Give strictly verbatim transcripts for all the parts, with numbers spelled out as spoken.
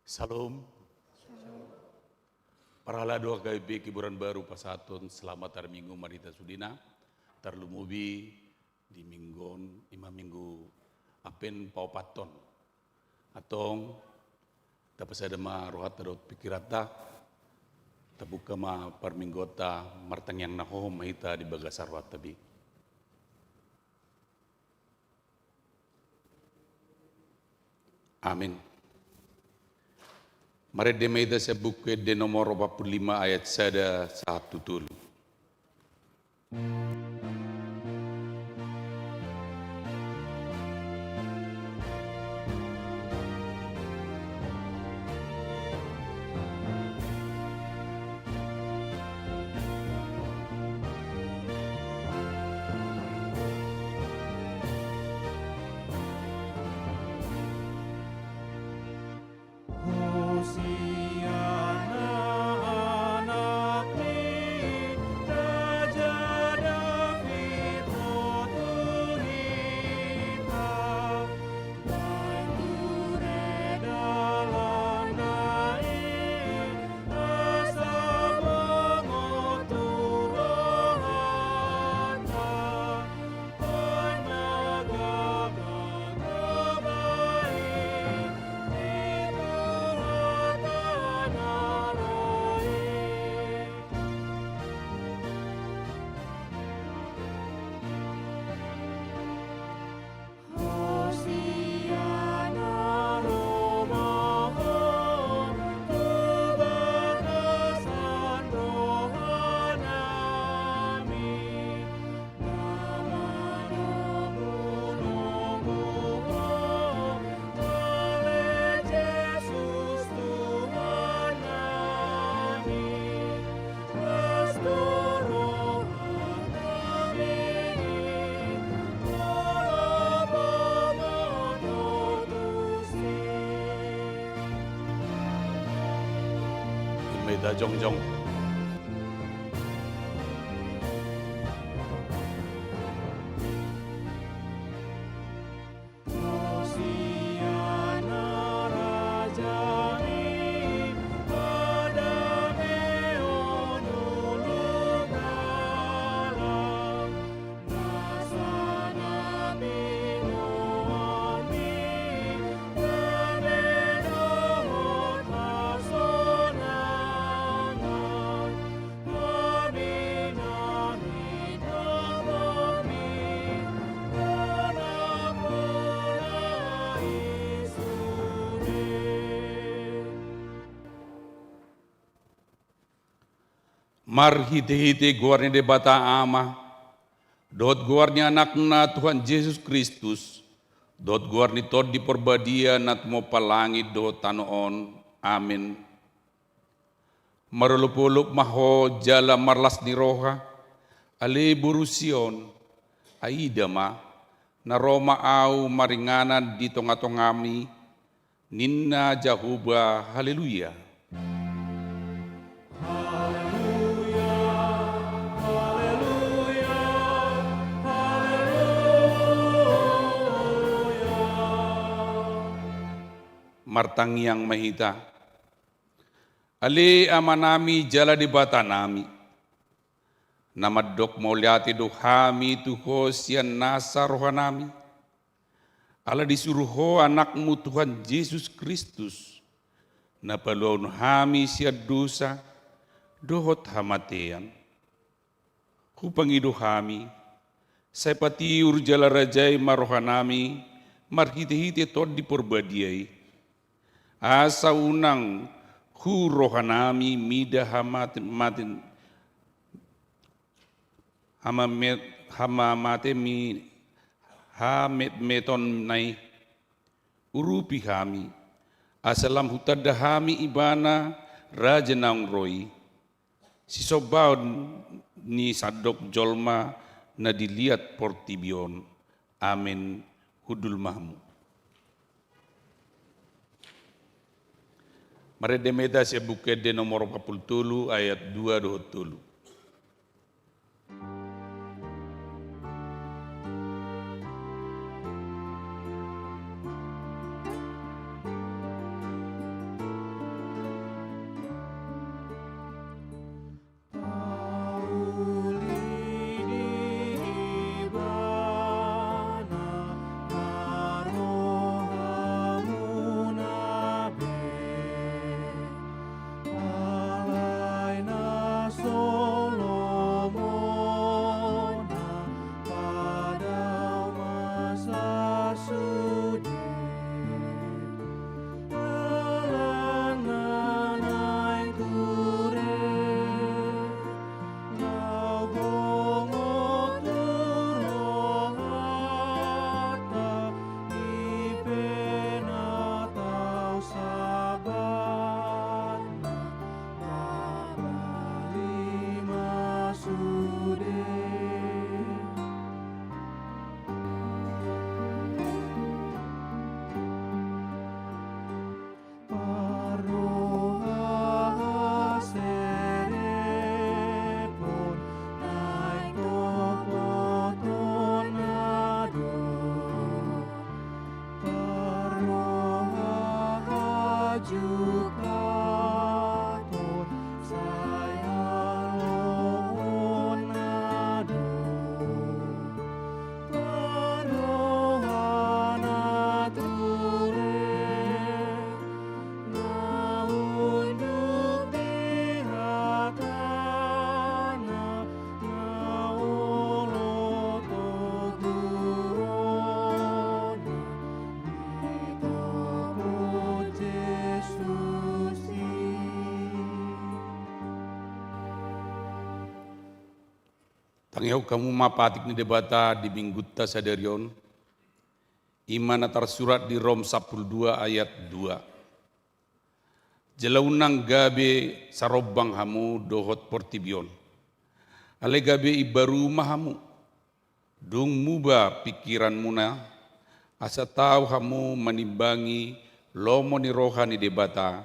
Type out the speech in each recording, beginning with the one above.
Syalom. Parhalado H K B P Kebayoran Baru pasahathon selamat hari Minggu ma di hita sudena, tarlumobi di minggu on, ima minggu Advent paopathon. Antong, tapasada ma rohanta dohot pingkiranta, tabuka ma parmingguonta, martangiang na hohom ma hita di bagasan rohanta be. Amin. Marende ma hita sian Buku Ende nomor opat pulu lima ayat sada sahat tu tolu. Hosiana, anak ni Raja Daud, ho Tuhan hita. Naeng ture dalanna i, asa bongot tu rohanta. Ima hita jongjong. Marhitehite goar ni Debata Ama, dohot goar ni Anakna Tuhan Jesus Kristus, dohot goar ni Tondi Parbadia na tumompa langit dohot tano on. Amen. Marolopolop ma ho jala marlas ni roha, ale boru Sion, ai ida ma, na ro ma ahu maringanan di tongatongami, ninna Jahowa. Haleluya. Haleluya, haleluya, haleluya. Martangiang ma hita. Ale Amanami jala Debatanami, na mandok mauliate do hami tu Ho sian nasa rohanami, ala disuru Ho Anakmu Tuhan Jesus Kristus, na paluahon hami sian dosa dohot hamatean. Hupangido hami, sai patiur jala rajai ma rohanami marhitehite Tondi Parbadia i, asa unang hu rohanami mida hamate-, mate-, hamamet-, hamamatemi hametmetonna i. Urupi hami, asa lam hutanda hami Ibana Raja naung ro i, sisombaon ni sandok jolma na di liat portibi on. Amen. Hundul ma hamu. Marende ma hita sian Buku Ende nomor opat pulu tolu ayat dua dohot tolu. Tangihon hamu ma patik ni Debata di Minggunta sadari on, i ma na tarsurat di Rom sampulu dua ayat dua. Jala unang gabe sarombang hamu dohot portibi on. Alai gabe imbaru ma hamu. Dung muba pingkiranmuna, asa tau hamu manimbangi lomo ni roha ni Debata,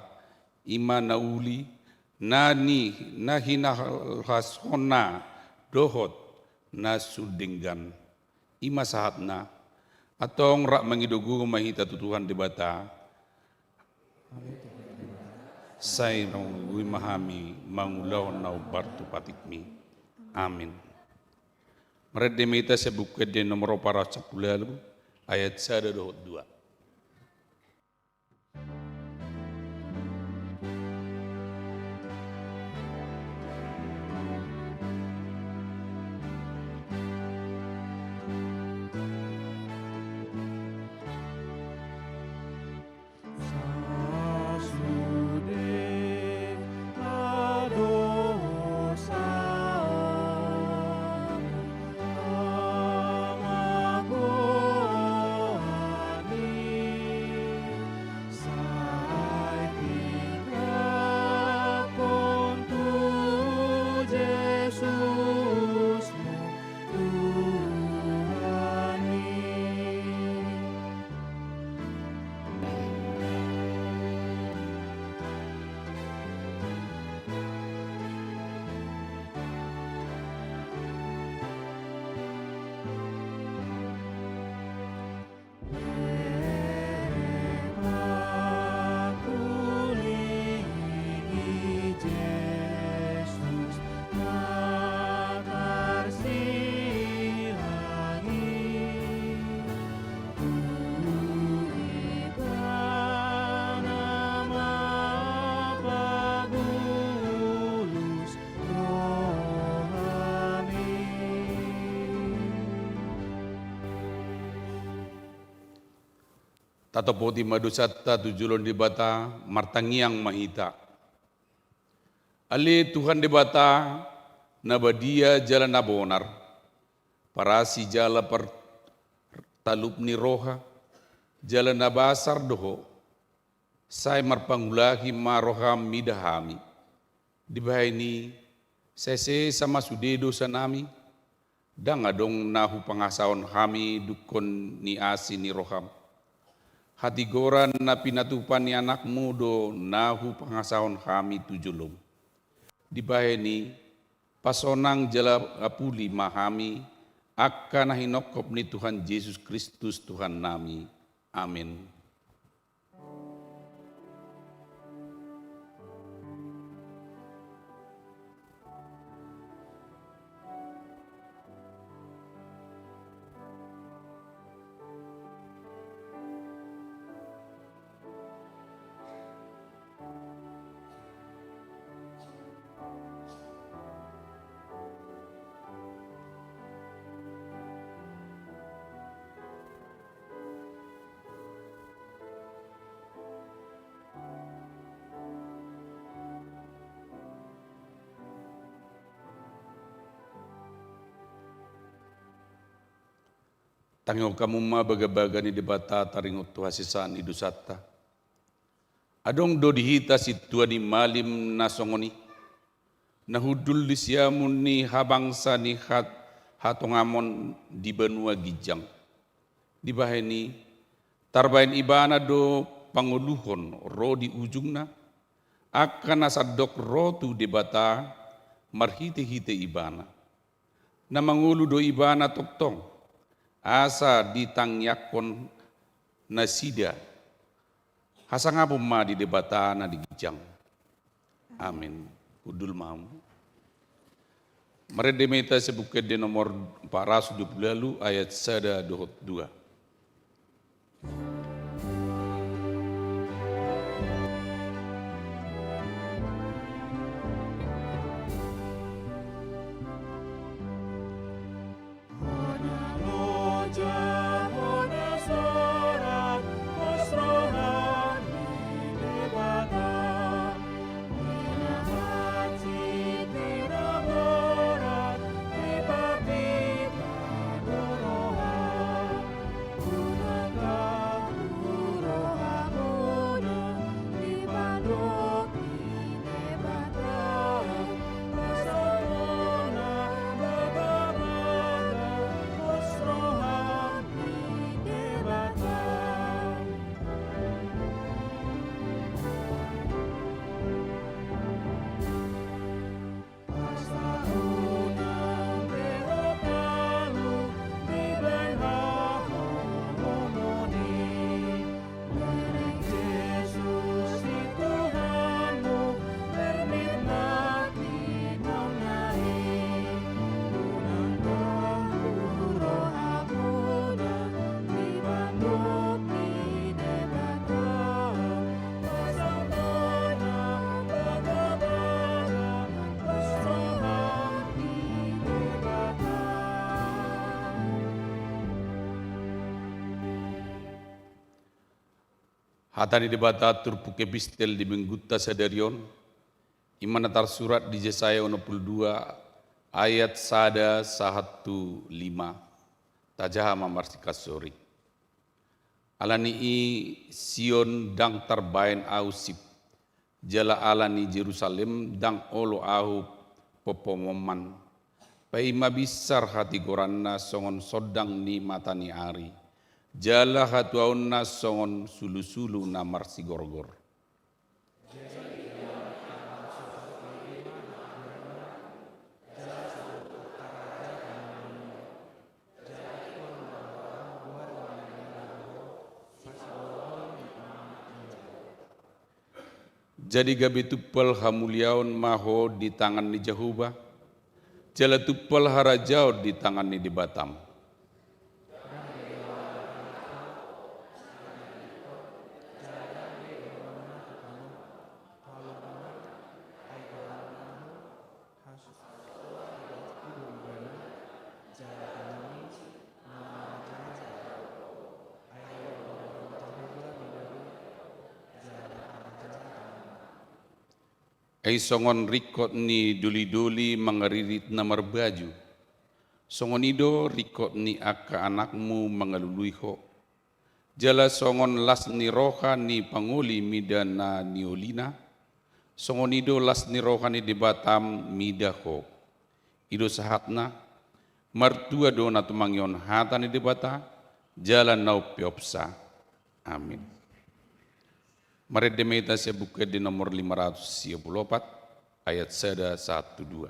i ma na uli, na ni, na hinalhashonna dohot na sun denggan. I ma sahatna, antong rap mangido gogo ma hita tu Tuhan Debata. Sai na manggohi ma hami mangulahon na hombar tu patikmi. Amin. Marende ma hita sian Buku Ende nomor opat ratus sampulu ualu, ayat sada dohot dua. Tatopoti ma dosanta tu jolo ni Debata, martangiang ma hita. Ale Tuhan Debata, na badia jala na bonar, parasi jala partalup ni roha, jala na basar do Ho. Sai marpangulahi ma roham mida hami. Dibahen i, sai sesa ma sude dosanami, ndang adong na hupangasahon hami dungkon ni asi ni roham. Hatigoran na pinatupa ni Anakmu do na hupangasahon hami tu jolom. Dibahen i, pasonang jala apuli ma hami, angka na hinongkop ni Tuhan Jesus Kristus Tuhannami. Amin. Tangihon hamu ma bagabaga ni Debata taringot tu hasesaan ni dosanta. Adong do di hita sintua ni malim na songon i, na hundul di siamun ni habangsa ni hat-, hatongamon di banua ginjang. Dibahen i, tarbahen ibana do pangoluhon ro di ujungna, angka na sandok ro tu Debata marhitehite ibana. Na mangolu do ibana tongtong, asa ditangiangkon nasida. Hasangapon ma di Debata na di ginjang. Amin. Hundul ma hamu. Marende ma hita sian Buku Ende nomor empat ratus dua puluh ualu ayat sada dohot dua. Hata ni Debata turpuk epistel di Minggunta sadari on, i ma na tarsurat di Jesaya onom pulu dua ayat sada sahat tu lima. Tajaha ma marsingkat sori. Ala ni i Sion ndang tarbaen Ahu sip, jala ala ni Jerusalem ndang olo Ahu pompomomman. Paima binsar hatigoranna songon sondang ni mata ni ari, jala hatuaonna songon sulusulu na marsigorgor. Jadi gabe tumpal hamuliaon ma ho di tangan ni Jahowa, jala tumpal harajaon di tangan ni Debatam. Ai songon ringkot ni dolidoli mangaririt na marbaju, songon i do ringkot ni angka anakmu mangalului ho. Jala songon las ni roha ni pangoli mida na niolina, songon i do las ni roha ni Debatam mida ho. I do sahatna, martua do na tumangihon hata ni Debata, jala na umpeopsa. Amin. Marende ma hita sian Buku Ende nomor lima ratus sia pulu opat, ayat sada sahat tu dua.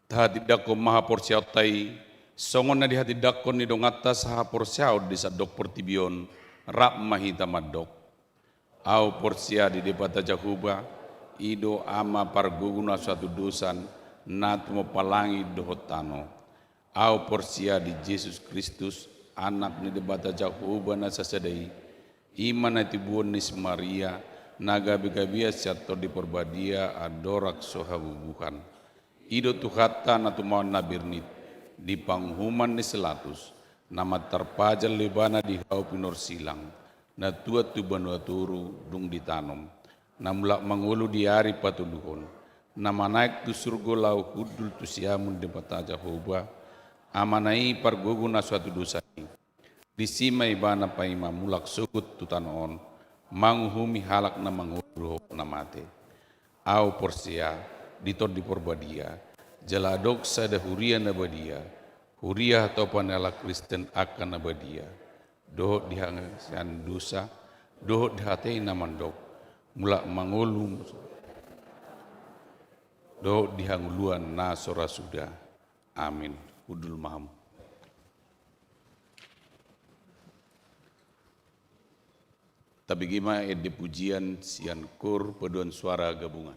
Tahatindangkon ma haporseaonta i, songon na dihatindangkon ni donganta sahaporseaon di sandok portibi on, rap ma hita mandok. Ahu porsea di Debata Jahowa, i do Ama pargogo na so hatudosan, na tumompa langit dohot tano. Ahu porsea di Jesus Kristus, Anak ni Debata Jahowa na sasada i, i ma na tinodohon ni si Maria, na gabegabean sian Tondi Parbadia andorang so habubuhan. I do Tuhanta na tumaon na bernit, di panguhuman ni si Latus, na mantarpajal do ibana di hau pinorsilang, na tuat tu banua toru dung ditanom, na mulak mangolu di ari patoluhon, na manaek tu surgo laho hundul tu siamun Debata Jahowa, Amana i pargogo na so hatudosan i. Disi ma ibana paima mulak sogot tu tano on, manguhumi halak na mangolu dohot na mate. Ahu porsea di Tondi Parbadia, jala adong sada huria na badia, huria hatopan ni halak Kristen angka na badia, dohot di hangasian dosa, dohot di hata i na mandok, mulak mangolu, dohot di hangoluan na so ra suda. Amin. Hundul ma hamu. Tabege ma ende pujian sian Kor Paduan Suara Gabungan.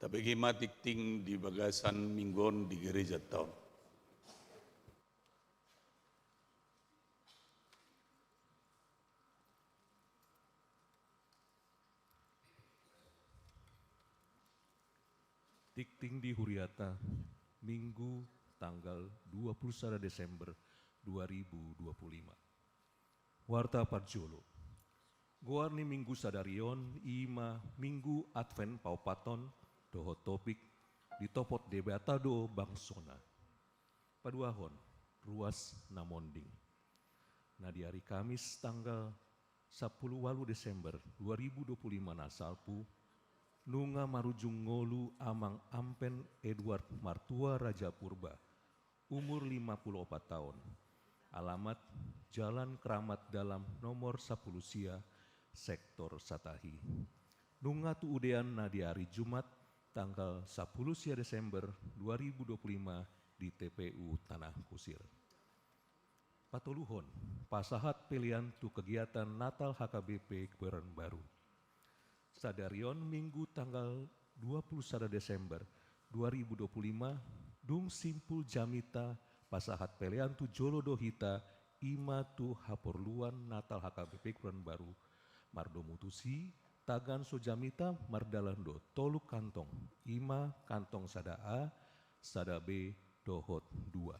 Tabege ma tingting di bagasan minggu on di gereja taon. Tingting di huriata, Minggu tanggal dua puluh sada Desember dua ribu dua puluh lima. Warta parjolo. Goar ni Minggu sadari on i ma Minggu Advent paopathon dohot topik ditopot Debata do bangsona. Paduahon, ruas na monding. Na di ari Kamis tanggal sampulu ualu Desember dua ribu dua puluh lima na salpu, nunga marujung ngolu Amang Ampen Edward Martua Raja Purba, umur lima puluh opat taon. Alamat, Jalan Keramat Dalam nomor sampulu sia, Sektor Satahi. Nunga tu udean na di ari Jumat, tanggal sampulu sia Desember dua ribu dua puluh lima di T P U Tanah Kusir. Patoluhon, pasahat pelean tu kegiatan Natal H K B P Kebayoran Baru. Sadari on Minggu tanggal dua puluh sada Desember dua ribu dua puluh lima, dung simpul jamita pasahat pelean tu jolo do hita, i ma tu haporluan Natal H K B P Kebayoran Baru. Mardomu tusi, tagan so jamita mardalan do tolu kantong, i ma kantong sada A, sada B, dohot dua.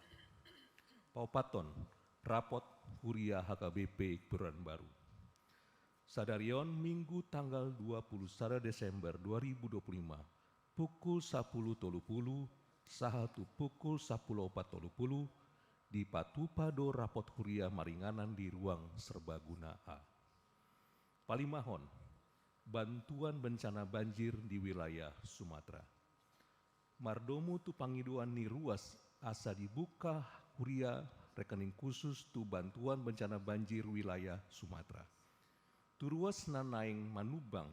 Paopathon, rapot Huria H K B P Kebayoran Baru. Sadari on Minggu tanggal dua puluh sada Desember dua ribu dua puluh lima, pukul sampulu tolu pulu sahat tu pukul sampulu opat tolu pulu, dipatupa do rapot huria maringanan di ruang serbaguna A. Palimahon, bantuan bencana banjir di wilayah Sumatera. Mardomu tu pangidoan ni ruas asa dibuka huria rekening khusus tu bantuan bencana banjir wilayah Sumatera. Tu ruas na naeng manumbang,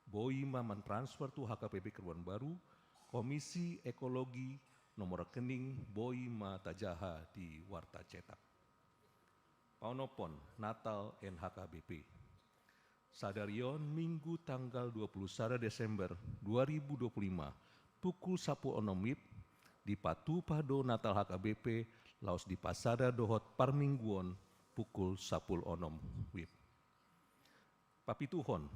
boi ma mantransfer tu H K B P Kebayoran Baru, Komisi Ekologi, nomor rekening boi ma tajaha di warta cetak. Paonomhon, Natal N H K B P. Sadari on Minggu tanggal dua puluh sada Desember dua ribu dua puluh lima, pukul sampulu onom WIB, dipatupa do Natal H K B P laos dipasada dohot parmingguon pukul sampulu onom WIB. Papituhon,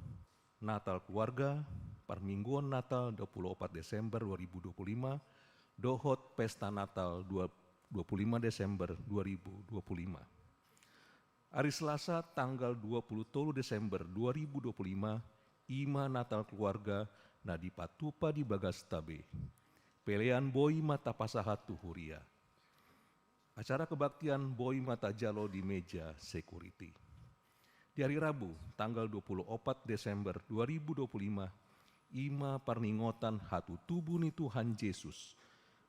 Natal Keluarga, parmingguon Natal dua puluh opat Desember dua ribu dua puluh lima, dohot Pesta Natal dua, dua puluh lima Desember dua ribu dua puluh lima. Ari Selasa tanggal dua puluh tolu Desember dua ribu dua puluh lima, i ma Natal Keluarga na dipatupa di bagasta B. Pelean boi ma tapasahat tu huria. Acara kebaktian boi ma tajalo di meja security. Di ari Rabu, tanggal dua puluh opat Desember dua ribu dua puluh lima, i ma parningotan hatutubu ni Tuhan Jesus.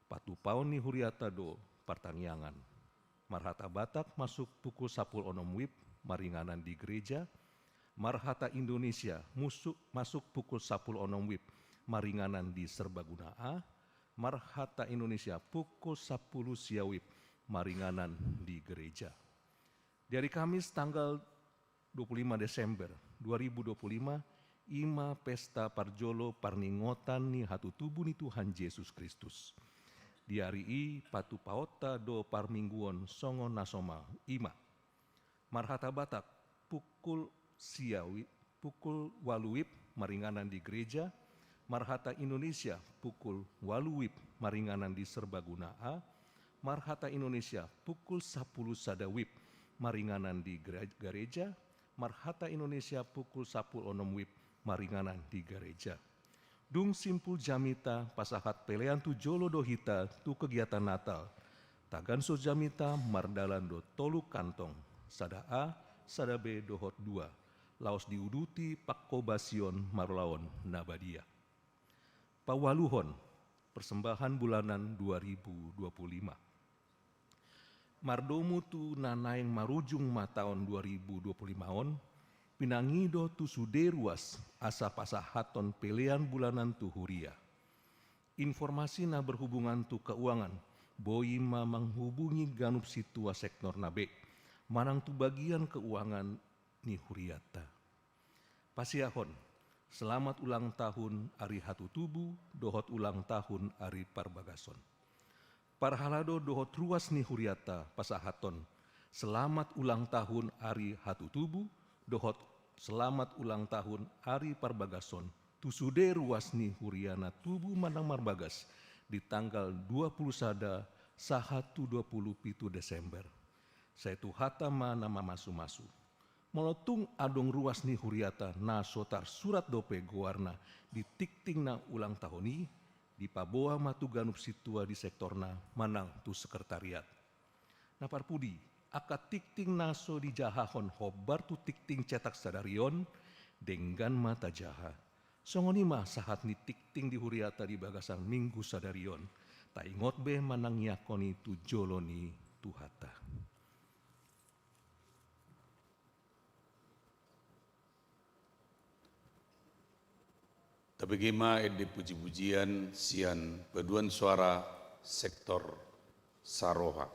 Patupaon ni huriata do partangiangan. Marhata Batak masuk pukul sampulu onom WIB maringanan di gereja. Marhata Indonesia musuk, masuk pukul sampulu onom WIB maringanan di Serbaguna A. Marhata Indonesia pukul sampulu sia WIB maringanan di gereja. Di ari Kamis tanggal dua puluh lima Desember dua ribu dua puluh lima, i ma pesta parjolo parningotan ni hatutubu ni Tuhan Jesus Kristus. Di ari i patupaonta do parmingguon songon na somal, i ma. Marhata Batak pukul sia WIB, pukul ualu WIB maringanan di gereja. Marhata Indonesia pukul ualu WIB maringanan di Serbaguna A. Marhata Indonesia pukul sampulu sada WIB maringanan di gere-, gareja. Marhata Indonesia pukul sampulu onom WIB maringanan di gareja. Dung simpul jamita pasahat pelean tu jolo do hita tu kegiatan Natal. Tagan so jamita mardalan do tolu kantong, sada A, sada B dohot dua, laos diuduti pangkobasion marulaon na badia. Paualuhon, persembahan bulanan dua ribu dua puluh lima. Mardomu tu na naeng marujung ma taon dua ribu dua puluh lima on, pinangido tu sude ruas asa pasahathon pelean bulanan tu huria. Informasi na berhubungan tu keuangan boi ma manghubungi ganup sintua sektor na be manang tu bagian keuangan ni huriata. Pasiahon, Selamat ulang tahun ari hatutubu dohot ulang tahun ari parbagason. Parhalado dohot ruas ni huriata pasahathon selamat ulang tahun ari hatutubu dohot selamat ulang tahun ari parbagason tu sude ruas ni huria na tubu manang marbagas di tanggal dua puluh sada sahat tu dua puluh pitu Desember. Sai Tuhanta ma na mamasumasu. Molo tung adong ruas ni huriata na so tarsurat dope goarna di tingting na ulang tahun i, dipaboa ma tu ganup sintua di sektorna manang tu sekretariat. Na parpudi, angka tingting na so dijahahon hombar tu tingting cetak sadari on, denggan ma tajaha. Songon i ma sahat ni tingting di huriata di bagasan minggu sadari on, taingot be manangiangkon i tu jolo ni Tuhanta. Tabege ma ende pujipujian sian paduan suara sektor Saroha.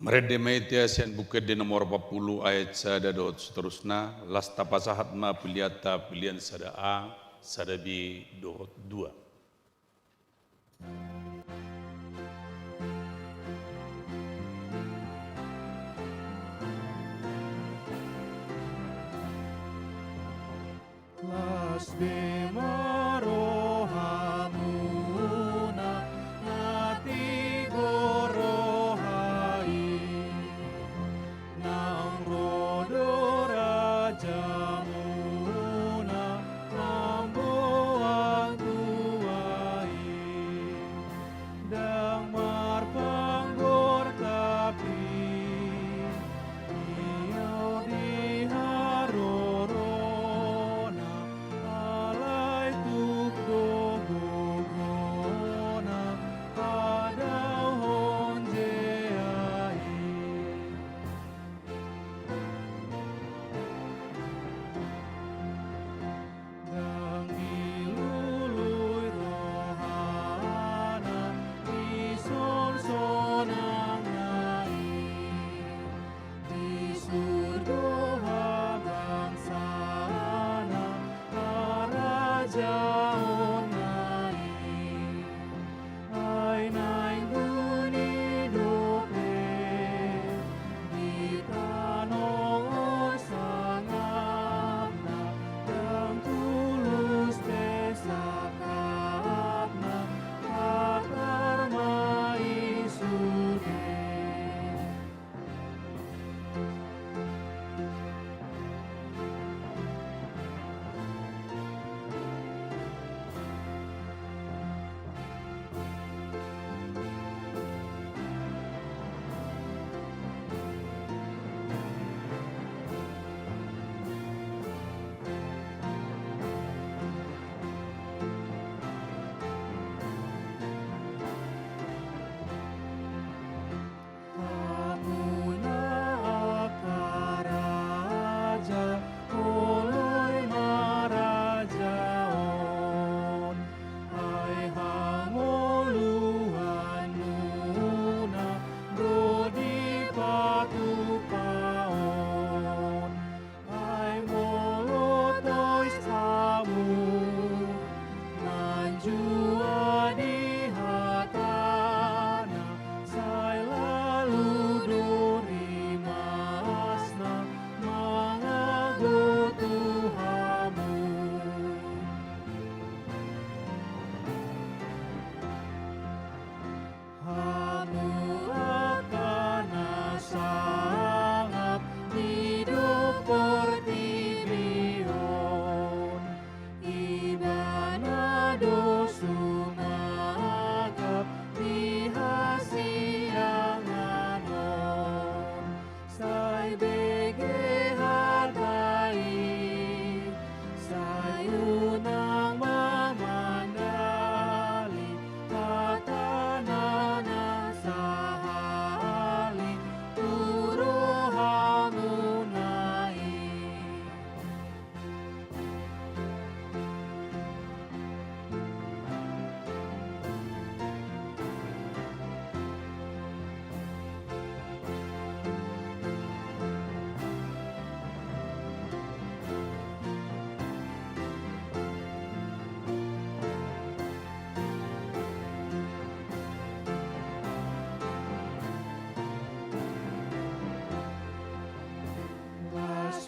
Marende ma hita sian Buku Ende nomor opat pulu ayat sada dohot seterusna, laos tapasahat ma pelean ta, pelean sada A, sada B dohot dua. Las be ma rohamuna, na tigor roha i. Naung ro do rajamuna, mamboan tua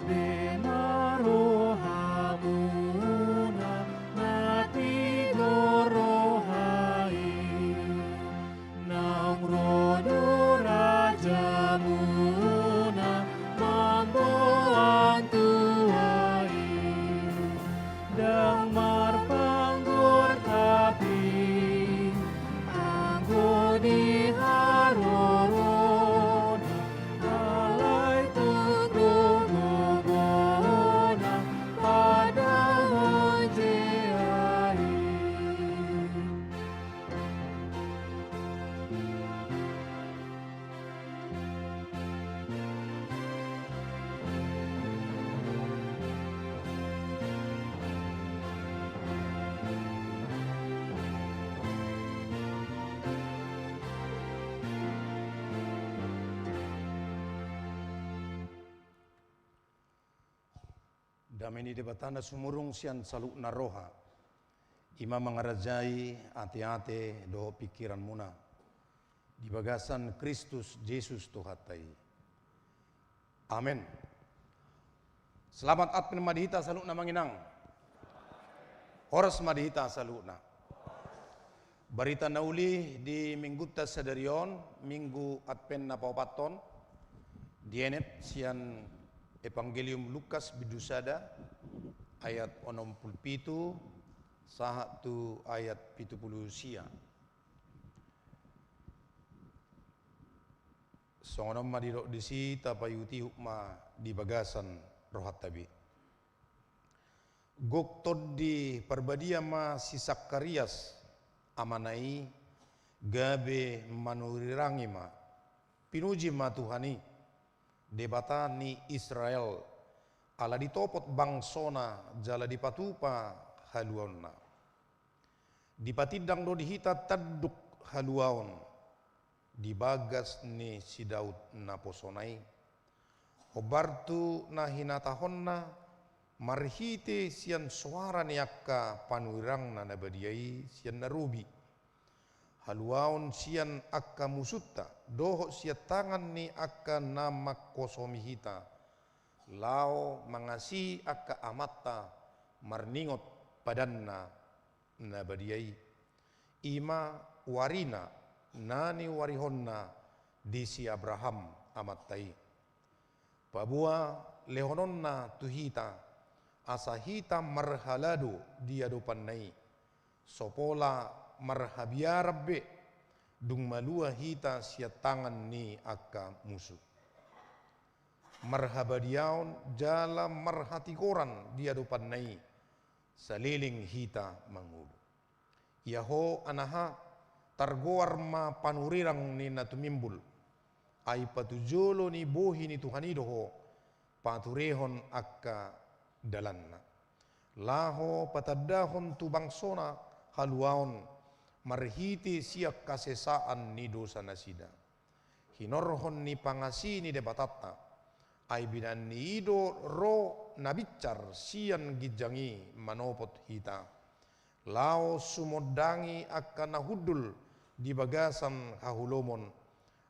Be ma rohamuna na tigor roha i. Naung ro do rajamuna mamboan tua i. Ndang marpanggor tapi anggo di harorona, alai tung do gogona pandang on jea i. Dame ni Debata na sumurung sian saluhutna roha, i ma mangarajai ateate dohot pingkiranmuna di bagasan Kristus Jesus Tuhanta i. Amen. Selamat Advent ma di hita saluhutna, Amang Inang. Horas ma di hita saluhutna. Barita na uli di minggunta sadari on, Minggu Advent na paopathon, dienet sian Evangelium Lukas bindu sada, ayat onom pulu pitu sahat tu ayat pitu pulu sia. Songon on ma didok disi, tapaihutihut ma di bagasan rohanta be. Gok Tondi Parbadia ma si Sakarias, amana i, gabe manurirangi ma. Pinuji ma Tuhan i, Debata ni Israel, ala ditopot bangsona jala dipatupa haluaonna. Dipatindang do di hita tanduk haluaon di bagas ni si Daud naposona i. Hombar tu na hinatahonna marhite sian soara ni angka panurirangna na badia i sian na robi. Haluaon sian angka musunta, dohot sian tangan ni angka na mangkosomi hita. Laho mangasihi angka amanta marningot padanna na badia i. I ma warina na niuarihonna di si Abraham amanta i. Paboa lehononna tu hita, asa hita marhalado di adopanna i. So pola marhabiaran be, dung malua hita sian tangan ni angka musu. Marhabadiaon jala marhatigoran di adopanna i, saleleng hita mangolu. Ia ho anaha, targoar ma panurirang ni na tumimbul, ai patujolo ni bohi ni Tuhan i do ho, paturehon angka dalanna. Laho patandahon tu bangsona haluaon marhite sian hasesaan ni dosa nasida. Hinorhon ni pangasihi ni Debatanta, ai binaan ni i do ro na binsar sian ginjang i manopot hita. Laho sumondangi angka na hundul di bagasan hahulomon,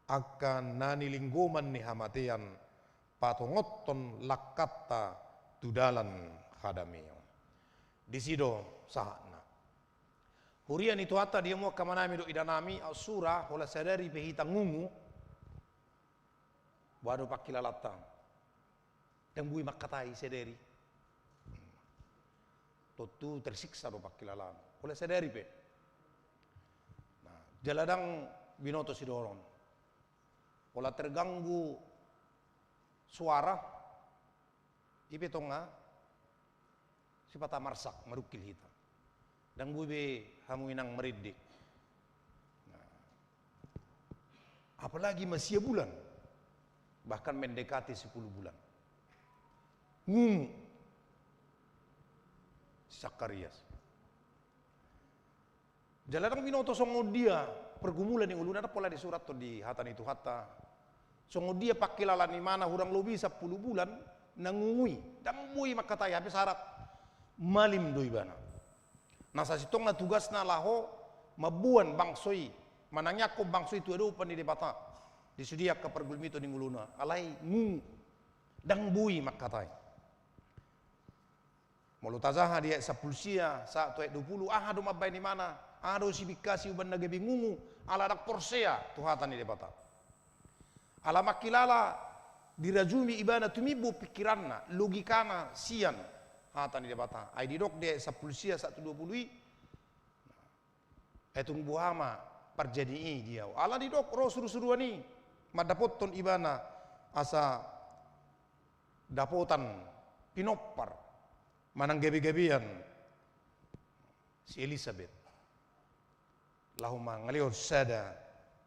angka na nilinggoman ni hamatean, patongothon langkanta tu dalan hadameon. Disi do sahatna. Huria ni Tuhanta, di hamu angka amanami dohot inanami, aut sura, holan sadari pe hita ngungu, boha do pangkilalanta. Ndang boi mangkatai sadari. Tontu tersiksa do pangkilalaan. Holan sadari pe. Nah, jala ndang binoto sidorong. Holan terganggu suara, i pe tonga sipata marsak, madungkil hita. Ndang boi be hamu inang marende. Nah. Apalagi ma sia bulan, bahkan mendekati sepuluh bulan. Ngungu si Sakarias. Jala ndang binoto songon dia pergumulan ni ngoluna, ndang pola disurahon di hata ni Tuhanta. Songon dia pangkilalaan imana hurang lobi sampulu bulan na ngungu i, ndang boi mangkatai, hape sarat malim do ibana. Na sasintongna tugasna laho mamboan bangso i, manangiangkon bangso i tu adopan ni Debata. Di sude angka pargulmiton ni ngoluna, alai ngungu. Ndang boi mangkatai. Molo tajaha di ayat sampulu sia sahat tu ayat dua pulu, aha do mambahen ibana, aha do sibingkasi umbahen na gabe ngungu, ala ndang porsea tu hata ni Debata. Ala mangkilala dirajumi ibana tumimbo pingkiranna, logikana sian hata ni Debata. Ai didok di ayat sampulu sia sahat tu dua pulu i, ai tung boha ma parjadi i di ahu. Ala didok ro surusuruan i mandapothon ibana asa dapotan pinompar manang gabegabean si Elisabet laho mangalehon sada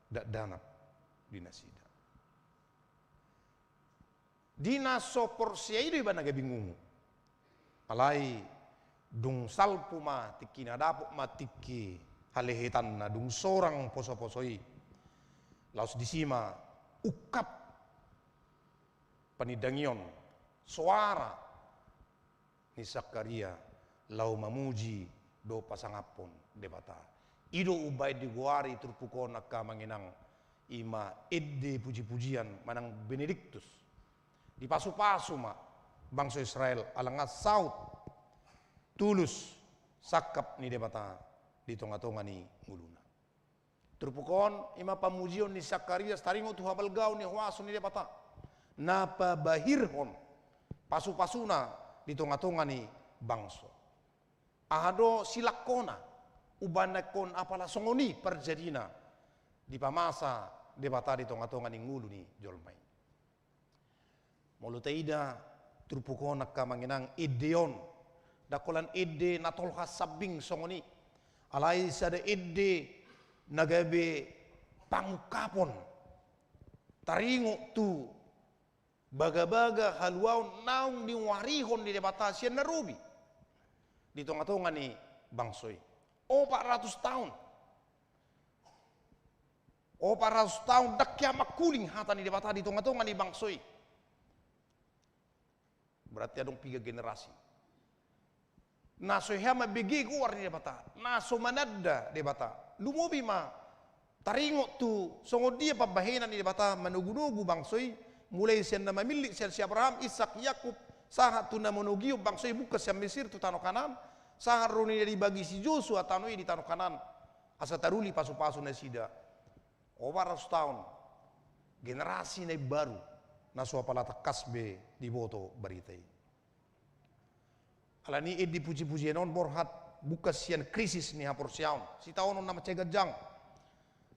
dakdanak di nasida. Di na so porsea i do ibana gabe ngungu. Alai dung salpu ma tingki na dapot ma tingki halehetanna, dung sorang posoposo i, laos disi ma ungkap panindangion, soara ni Sakaria laho mamuji dohot pasangaphon Debata. I do umbahen digoari turpuk on angka amang inang, i ma ende pujipujian manang benediktus. Dipasupasu ma bangso Israel ala nga saut tulus sangkap ni Debata di tongatonga ni ngoluna. Turpuk on i ma pamujion ni Sakaria taringot tu habalgaon ni huaso ni Debata na pabahirhon pasupasuna di tongatonga ni bangso. Aha do silangkona umbahen na ingkon apala songon i parjadina dipamasa Debata di tongatonga ni ngolu ni jolma i. Molo taida turpuk on angka amang inang, ende on ndang holan ende na tolhas sambing songon i, alai sada ende na gabe pangungkapon taringot tu bagabaga haluaon naung niuarihon ni Debata sian na robi di tongatonga ni bangso i. Opat ratus taon. Opat ratus taon ndang hea mangkuling hata ni Debata di tongatonga ni bangso i. Berarti adong piga generasi na so hea mambege goar ni Debata, na so mananda Debata. Lumobi ma taringot tu songon dia pambahenan ni Debata manogunogu bangso i, mulai sian na mamillit sian si Abraham, Ishak, Yakub, sahat tu na manogihon bangso i mungkas sian Mesir tu tano Kanaan, sahat ro ninna dibagi si Josua tano i di tano Kanaan, asa taruli pasupasu nasida. Opat ratus taon, generasi na imbaru na so apala tangkas be diboto barita i. Alani i ende pujipujian on borhat mungkas sian krisis ni haporseaon, sitaonon na mansai ganjang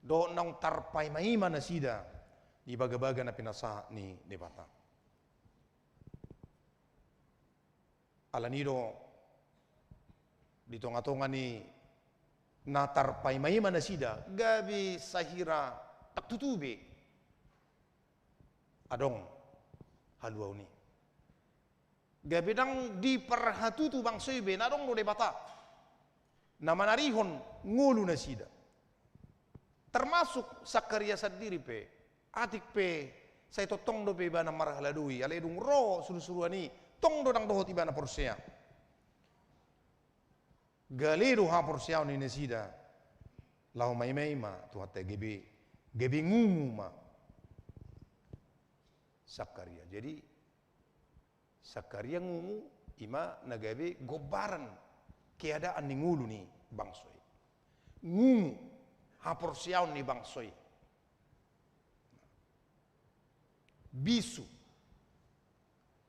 dohot naung tarpaimaima nasida di bagabaga na pinasahat ni Debata. Alani i do di tongatonga ni na tarpaimaima nasida gabe sahira tangtutu be adong haluaon i. Gabe ndang diparhatutu bangso i be na adong do Debata na manarihon ngolu nasida. Termasuk Sakaria sandiri pe, atik pe sai tongtong dope ibana marhaladoi, alai dung ro surusuruan i tong do ndang dohot ibana porsea. Gale do haporseaon ni nasida laho maimaima Tuhanta, gabe, gabe ngungu ma Sakaria. Jadi Sakaria ngungu i ma na gabe gombaran keadaan ni ngolu ni bangso i. Ngungu haporseaon ni bangso i. Bisu.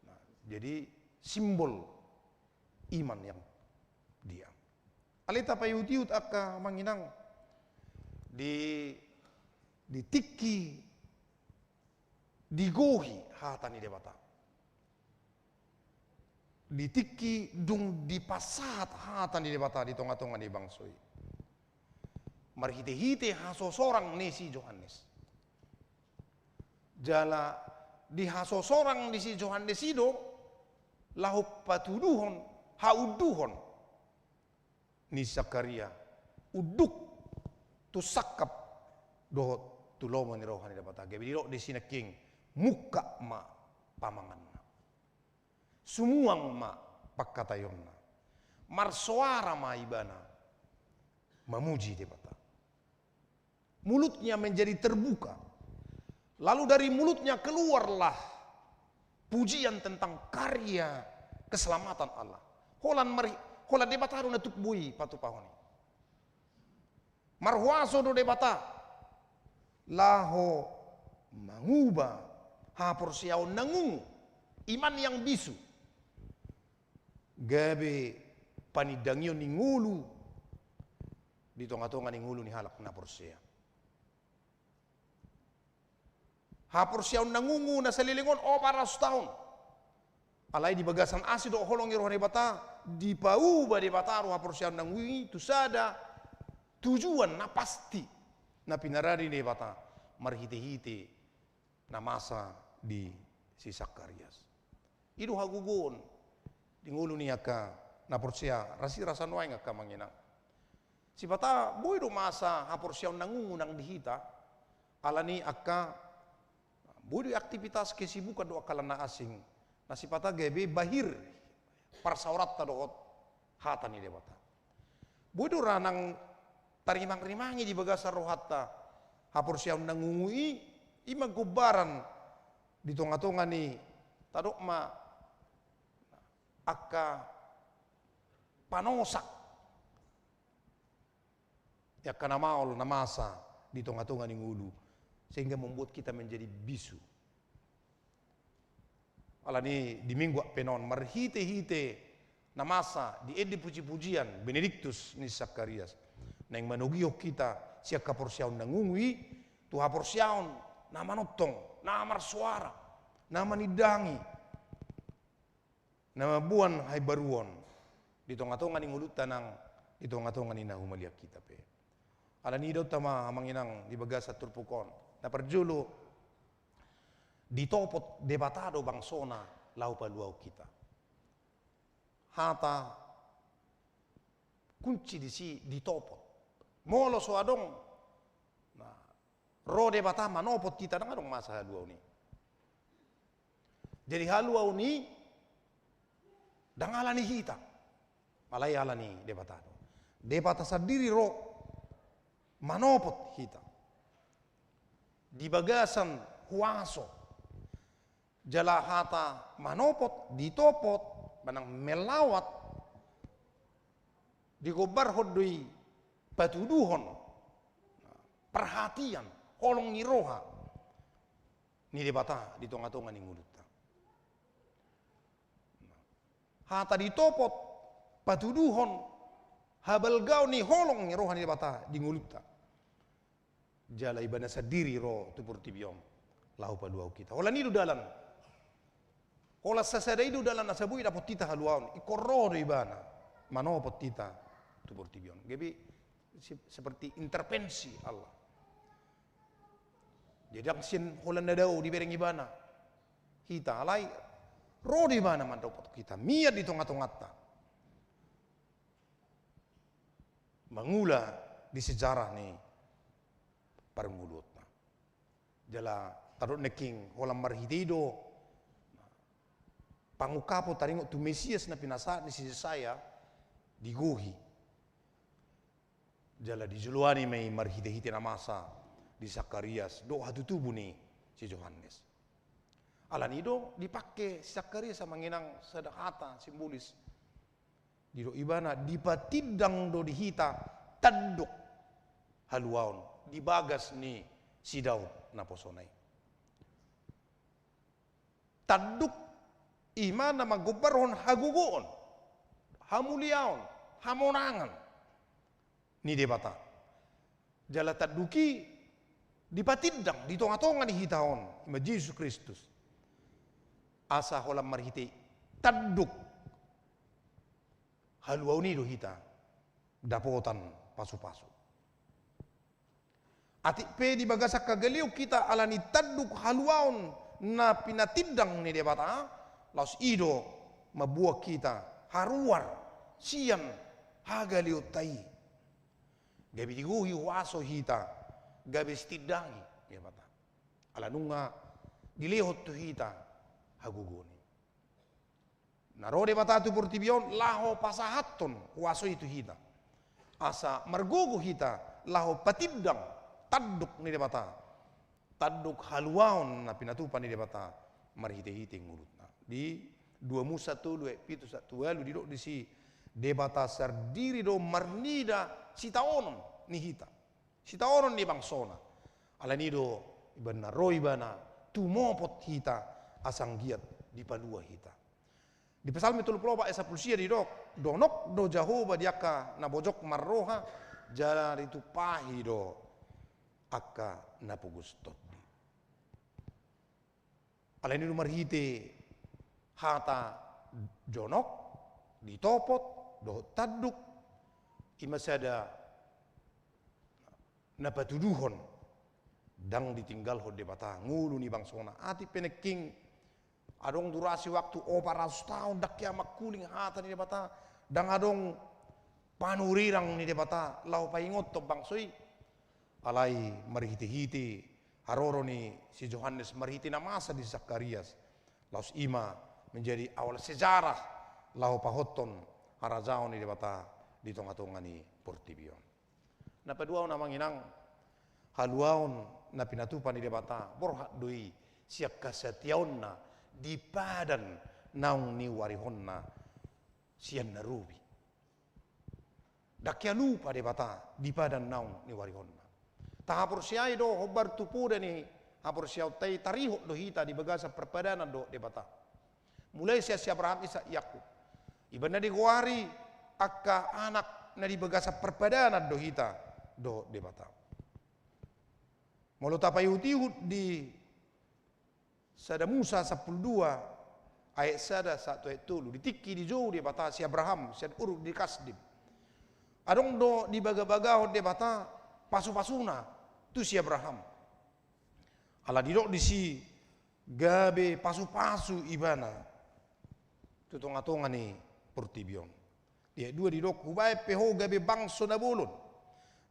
Nah, jadi simbol iman yang dia. Alai tapaihutihut angka amang inang di, di tingki digohi hata ni Debata. Di tingki dung dipasahat hata ni Debata di tongatonga ni bangso i. Marhitehite hasosorang ni si Johannes. Jala di hasosorang ni si Johannes i do laho patuduhon haunduhon ni Sakaria unduk tu sangkap dohot tu lomo ni roha ni Debata. Gabe didok disi nangkin, mungkap ma pamanganna. Sumuang ma pangkataionna. Marsoara ma ibana mamuji Debata. Mulutnya menjadi terbuka. Lalu dari mulutnya keluarlah pujian tentang karya keselamatan Allah. Holan mari, holan Debata do na tuk boi patupahon i. Marhuaso do Debata laho manguba haporseaon na ngungu, iman yang bisu, gabe panindangion ni ngolu di tongatonga ni ngolu ni halak na porsea. Haporseaon na ngungu na saleleng on opat ratus taon. Alai di bagasan asi dohot holong ni roha ni Debata, dipauba Debata do haporseaon na ngungu i tu sada tujuan na pasti, na pinarade ni Debata marhitehite na masa di si Sakarias. I do hagogoon di ngolu ni angka na porsea, rasi rasa nuaeng angka amang inang. Sipata boi do masa haporseaon na ngungu nang di hita, alani angka boi do i aktivitas, kesibukan dohot angka na asing, na sipata gabe bahir parsaoranta dohot hata ni Debata. Boi do ra nang tarimangrimangi di bagasan rohanta haporseaon na ngungu i, i ma gombaran di tongatonga ni, tadok ma, angka panosak, angka na maol na masa di tongatonga ni ngolu, sehingga membuat kita menjadi bisu. Alani di minggu Advent on, marhitehite na masa di ende pujipujian Benediktus ni Sakarias, naeng manogihon hita sian haporseaon na ngungu i tu haporseaon na manongtong, na marsoara, na manindangi, na mamboan haimbaruon di tongatonga ni ngolunta nang di tongatonga ni na humaliang hita pe. Alani i, dohononta ma amang inang di bagasan turpuk on. Na parjolo, ditopot Debata do bangsona laho paluahon hita. Hata kunci disi ditopot. Molo so adong, nah, ro Debata manopot hita, ndang adong masa haluaon i. Jadi haluaon i ndang alani hita, alai alani Debata do. Debata sandiri ro manopot hita di bagasan huaso. Jala hata manopot, ditopot, manang melawat, digombarhon do i patuduhon perhatian, holong ni roha ni Debata di tongatonga ni ngolunta. Hata ditopot patuduhon habalgaon ni holong ni roha ni Debata di ngolunta. Jala Ibana sandiri ro tu portibi on laho paluahon hita. Holan i do dalan. Holan sasada i do dalan asa boi dapot hita haluaon. Ingkon ro do Ibana manopot hita tu portibi on. Gabe se-, seperti intervensi Allah. Jadi ndang sian holan na dao dibereng Ibana hita, alai ro do Ibana mandapot hita, mian di tongatonganta, mangula di sejarah ni parngoluonta. Jala tadok nangkin, holan marhite i do pangungkapon taringot tu Mesias na pinasahat ni si Jesaya digohi. Jala dijoloani ma i marhitehite na masa di Sakarias dohot hatutubu ni si Johannes. Alani i do dipangke si Sakarias, amang inang, sada hata simbolis. Didok ibana, dipatindang do di hita tanduk haluaon di bagas ni si Daud naposona i. Tanduk i ma na manggombarhon hagogoon, hamuliaon, hamonangan ni Debata. Jala tanduk i dipatindang di tongatonga ni hita on, i ma Jesus Kristus. Asa holan marhite tanduk haluaon i do hita dapotan pasupasu. Atik pe di bagasan hagaleon hita alani tanduk haluaon na pinatindang ni Debata, laos i do mamboan hita haruar sian hagaleonta i. Gabe digohi huaso hita, gabe sitindangi Debata. Ala nunga dilehon tu hita hagogoon i. Na ro Debata tu portibi on laho pasahathon huaso i tu hita. Asa margogo hita laho patindang tanduk ni Debata. Tanduk haluaon na pinatupa ni Debata marhitehite ngolunta. Di Dua Musa tolu ayat pitu sahat tu ualu didok disi, Debata sandiri do marnida sitaonon ni hita, sitaonon ni bangsona. Alani i do ibana ro ibana tumopot hita asa anggiat dipalua hita. Di Psalmen tolu pulu opat ayat sampulu sia didok, donok do Jahowa di angka na bojok marroha, jala ditumpahi do angka na pogos tondi. Alani i do marhite hata jonok, ditopot, dohot tanduk, i ma sada na patuduhon ndang ditinggalhon Debata ngolu ni bangsona. Atik pe nangkin adong durasi waktu opat ratus taon ndang hea mangkuling hata ni Debata, ndang adong panurirang ni Debata laho paingothon bangso i. Alai marhitehite haroro ni si Johannes, marhite na masa di si Sakarias, laos i ma menjadi awal sejarah laho pahothon harajaon ni Debata di tongatonga ni portibi on. Na paduahon, amang inang, haluaon na pinatupa ni Debata borhat do i sian hasatiaonna di padan naung niuarihonna sian na robi. Ndang hea lupa Debata di padan naung niuarihonna. Tahaporseai do hombar tu poda ni haporseaonta i, tarihot do hita di bagasan parpadanan dohot Debata. Mulai sian si Abraham, Isak, Yakub. Ibana digoari angka anak na di bagasan parpadanan do hita dohot Debata. Molo tapaihutihut di sada Musa sampulu dua ayat sada sahat tu ayat tolu, di tingki dijou Debata si Abraham sian Ur di Kasdim, adong do dibagabagahon Debata pasupasuna tu si Abraham. Ala didok disi, gabe pasupasu ibana tu tongatonga ni portibi on. Di ayat dua didok, hubahen pe ho gabe bangso na bolon,